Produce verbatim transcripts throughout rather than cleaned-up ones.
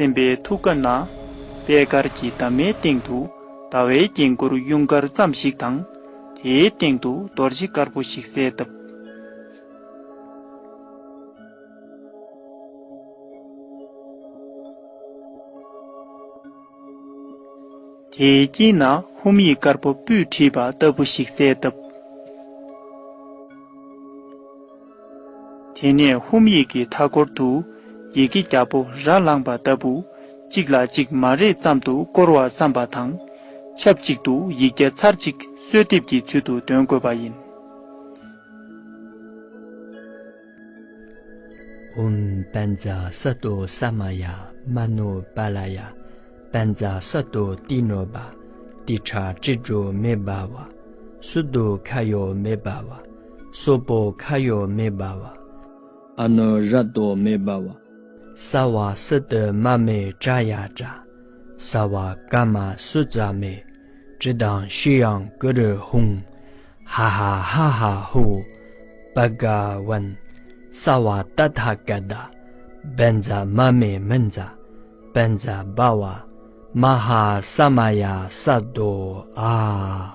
སེམས་དཔའི་ཐུགས་ཀ་ན། པད་དཀར་གྱི་འདབ་མའི་སྟེང་དུ་ཟླ་བའི་རྒྱན་གུར་གཡུང་དཀར་ཙམ་ཞིག་དང་། དེའི་སྟེང་དུ་རྡོ་རྗེ་དཀར་པོ་ཞིག་གསལ་བཏབ། དེའི་དཀྱིལ་ན་ཧཱུྃ་ཡིག་དཀར་པོ་སྤུས་བྲིས་པ་ལྟ་བུ་ཞིག་གསལ་བཏབ། དེ་ནས་ཧཱུྃ་ཡིག་གི་མཐའ་སྐོར་དུ་ཡི་གེ་བརྒྱ་པོ་ར་བླངས་པ་ལྟ་བུ་གཅིག་ལ་གཅིག་མ་རེག་ཙམ་དུ་བསྐོར་བར་བསམ་པ་དང་། ཆབས་ཅིག་ཏུ་ཡིག་བརྒྱ་ཚར་གཅིག་གསོལ་འདེབས་ཀྱི་ཚུལ་དུ་འདོན་དགོས་པ་ཡིན། ཨོཾ་བཛྲ་སཏྭ་ས་མ་ཡ། མ་ནོ་པཱ་ལ་ཡ། བཛྲ་སཏྭ་ཏི་ནོ་བ། ཏི་ཁྲ་ཀྲྀ་ཏྲོ་མེ་བྷ་ཝ། སུ་དོ་ཁ་ཡོ་མེ་བྷ་ཝ། སོ་པོ་ཁ་ཡོ་མེ་བྷ་ཝ། ཨ་ནོ་ར་ཏོ་མེ་བྷ་ཝ། ས་བ་སི་ཏུ་མ་མེ་ཏྲ་ཡ་ཏྲ། ས་བ་ཀ་མ་སུ་ཙ་མེ། ཏྲི་དང་ཤི་ཡང་ཀུ་རུ་ཧཱུྃ། ཧ་ཧ་ཧ་ཧ་ཧུ། བ་ག་ཝན། ས་བ་ཏ་ཐཱ་ག་ཏ། བཛྲ་མ་མེ་མཉྫ། བཛྲ་བྷ་ཝ། མ་ཧཱ་ས་མ་ཡ་སཏྭ། ཨཱ།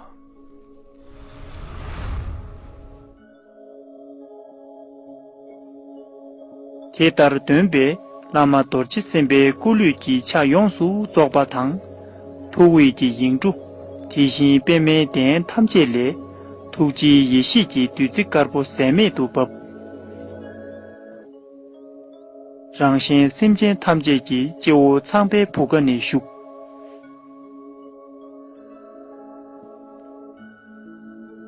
དེ་ལྟར་འདོན་པས་བླ་མ་རྡོ་རྗེ་སེམས་དཔའི་སྐུ་ལུས་ཀྱི་ཆ་ཡོངས་སུ་རྫོགས་པ་དང་། ཐུགས་དབུས་ཀྱི་ཡིག་འབྲུ། དེ་བཞིན་པདྨའི་གདན་ཐམས་ཅད་ལས། ཐུགས་རྗེའི་ཡེ་ཤེས་ཀྱི་བདུད་རྩི་དཀར་པོ་ཟད་མེད་དུ་བབས། རང་གཞན་སེམས་ཅན་ཐམས་ཅད་ཀྱི་སྤྱི་བོ་ཚངས་པའི་བུ་ག་ནས་ཞུགས།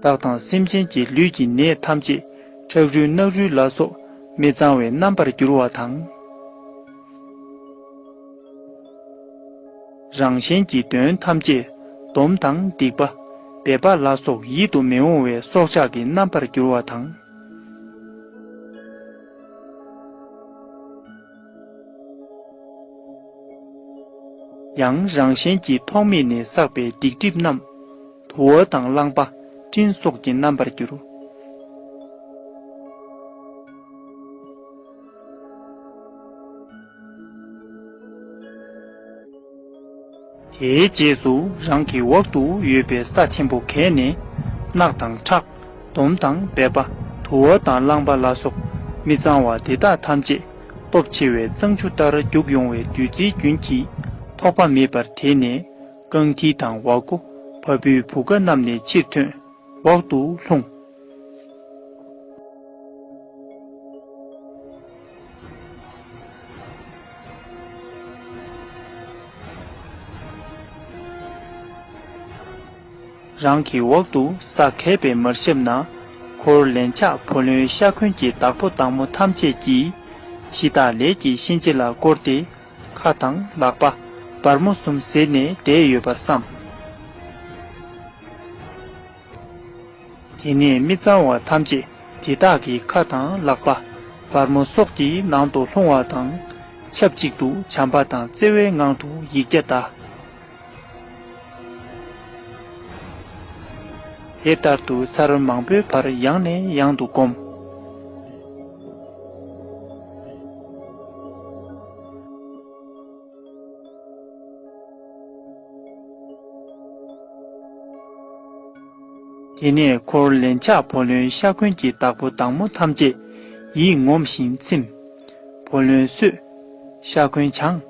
བདག་དང་སེམས་ཅན་གྱི་ལུས་ཀྱི་ནད་ཐམས་ཅད་ཁྲག་རུལ་རྣག་རུལ་ལ་སོགས་མི་གཙང་བའི་རྣམ་པར་འགྱུར་བ་དང་། རང་གཞན་གྱི་དོན་ཐམས་ཅད་སྡོམ་དང་སྡིག་པ། སྦལ་པ་ལ་སོགས་ཡིད་དུ་མི་འོང་བའི་སྲོག་ཆགས་ཀྱི་རྣམ་པར་འགྱུར་བ་དང་། ཡང་རང་གཞན་གྱི་ཐོག་མེད་ནས་བསགས་པའི་སྡིག་སྒྲིབ་རྣམས་དུ་བ་དང་རླངས་པ་སྤྲིན་སོགས་ཀྱི་རྣམ་པར་འགྱུར། དེའི་རྗེས་སུ་རང་གི་འོག་ཏུ་ཡོད་པའི་ས་ཆེན་པོ་གས་ནས་རྣག་དང་ཁྲག་སྡོམ་དང་སྦལ་པ་དུ་བ་དང་རླངས་པ་ལ་སོགས་མི་གཙང་བ་དེ་དག་ཐམས་ཅད་སྟོབས་ཆེ་བའི་གཙང་ཆུ་ལྟར་རྒྱུག་ཡོང་བའི་བདུད་རྩིའི་རྒྱུན་གྱིས་ཐོགས་པ་མེད་པར་དེད་ནས་རྐང་མཐིལ་དང་འོག་སྒོ་བ་སྤུའི་བུ་ག་རྣམས་ནས་ཕྱིར་ཐོན། འོག་ཏུ་ལྷུང་། རང་གི་འོག་ཏུ་ས་གས་པའི་མར་ཞབས་ན་འཁོར་ལན་ཆགས་བུ་ལོན་ཤ་འཁོན་གྱི་བདག་པོ་བདག་མོ་ཐམས་ཅད་ཀྱིས་འཆི་བདག་ལས་ཀྱི་གཤིན་རྗེ་ལ་བསྐོར་ཏེ་ཁ་དང་ལག་པ་སྦར་མོ་གསུམ་ཟེར་ནས་བསྡད་ཡོད་པར་བསམ། དེ་ནས་མི་གཙང་བ་ཐམས་ཅད་དེ་དག་གི་ཁ་དང་ལག་པ་སྦར་མོ་སོགས་ཀྱི་ནང་དུ་ལྷུང་བ་དང་ཆབས་ཅིག་ཏུ་བྱམས་པ་དང་བརྩེ་བའི་ངང་དུ་ཡིག་བརྒྱ་བཟླ། དེ་ལྟར་དུ་ཚར་མང་པོའི་བར་ཡང་ནས་ཡང་དུ་བསྒོམ། དེ་ནས་འཁོར་ལན་ཆགས་བུ་ལོན་ཤ་འཁོན་གྱི་བདག་པོ་བདག་མོ་ཐམས་ཅད་ཡིད་ངོམས་ཤིང་ཚིམ། བུ་ལོན་གསོས། ཤ་འཁོན་བྱང་།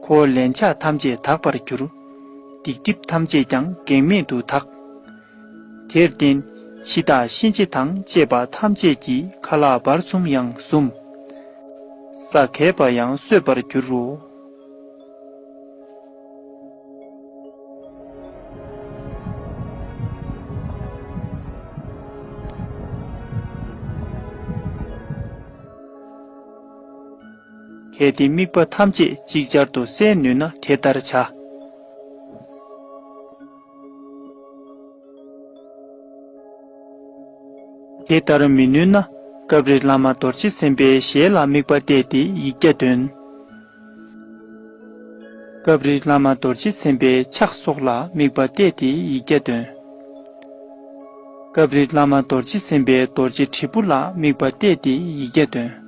འཁོར་ལན་ཆགས་ཐམས་ཅད་དག་པར་གྱུར། སྡིག་སྒྲིབ་ཐམས་ཅད་ཀྱང་གེགས་མེད་དུ་དག། དེར་བརྟེན་འཆི་བདག་གཤིན་རྗེ་དང་བཅས་པ་ཐམས་ཅད་ཀྱི་ཁ་ལག་བར་གསུམ་ཡང་ཟུམ། ས་གས་པ་ཡང་གསོས་པར་འགྱུར་རོ། གལ་ཏེ་དམིགས་པ་ཐམས་ཅད་ཅིག་ཅར་དུ་གསལ་ནུས་ན་དེ་ལྟར་བྱ། དེ་ལྟར་མི་ནུས་ན་སྐབས་རེ་བླ་མ་རྡོ་རྗེ་སེམས་དཔའི་ཞལ་ལ་དམིགས་པ་གཏད་དེ་ཡིག་བརྒྱ་འདོན། སྐབས་རེ་བླ་མ་རྡོ་རྗེ་སེམས་དཔའི་ཕྱག་སོགས་ལ་དམིགས་པ་གཏད་དེ་ཡིག་བརྒྱ་འདོན། སྐབས་རེ་བླ་མ་རྡོ་རྗེ་སེམས་དཔའི་རྡོ་རྗེ་དྲིལ་བུ་ལ་དམིགས་པ་གཏད་དེ་ཡིག་བརྒྱ་འདོན།